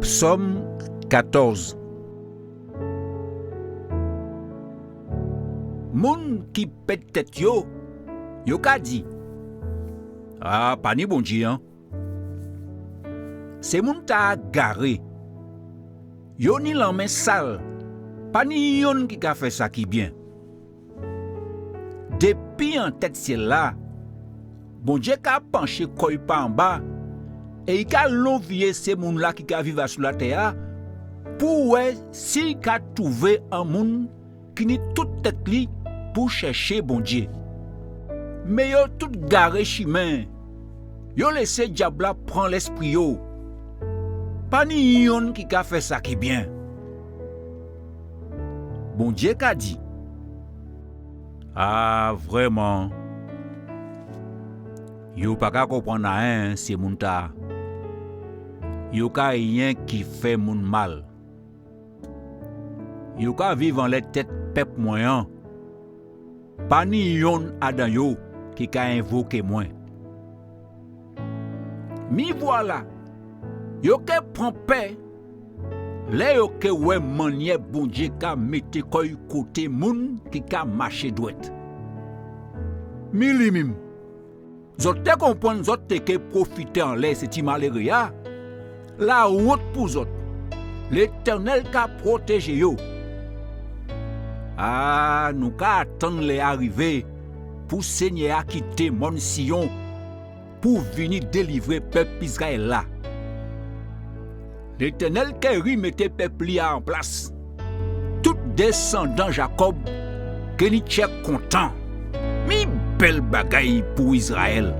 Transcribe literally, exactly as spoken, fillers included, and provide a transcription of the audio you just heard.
Sòm katòz. Moun ki pèd tèt yo, yo ka di: A, pa ni Bondié an. Sé moun-tala garé. Yo ni lanmen sal. Pa ni yonn ki ka fè sa ki bien. Dépi an tèt siel-la, Bondié ka panché kò'y pa anba, é i ka lonviyé sé moun-la ki ka viv asou latè-a, pou wè si i ka twouvé an moun ki ni tout tèt li pou chèché Bondié. Men yo tout garé chimen. Yo lésé diab-la pran lespri yo. Pa ni yonn ki ka fè sa ki bien. Bondié ka di: A, vrèman, yo pa ka konprann ayen, sé moun-tala. Yo ka yenki fè moun mal. Yo ka viv anlè tèt pèp mwen an. Pa ni yonn adan yo ki ka envoké mwen. Mi vwala, yo ké pran pè lè yo ké wè manniè Bondié ka mété kò'y koté moun ki ka maché dwet. Mi li menm, zot té konprann zot té ké pwofité anlè sé ti maléré-a. Lawont pou zot. Létènel ka pwotéjé yo. A, nou ka atann lè-a rivé pou Senyè-a kité mòn Siyon pou vini délivré pèp Izrayel la. Létènel ké rimété pèp li a an plas. Tout désandan Jakòb ké ni tjè kontan. Mi bel bagay pou Izrayel.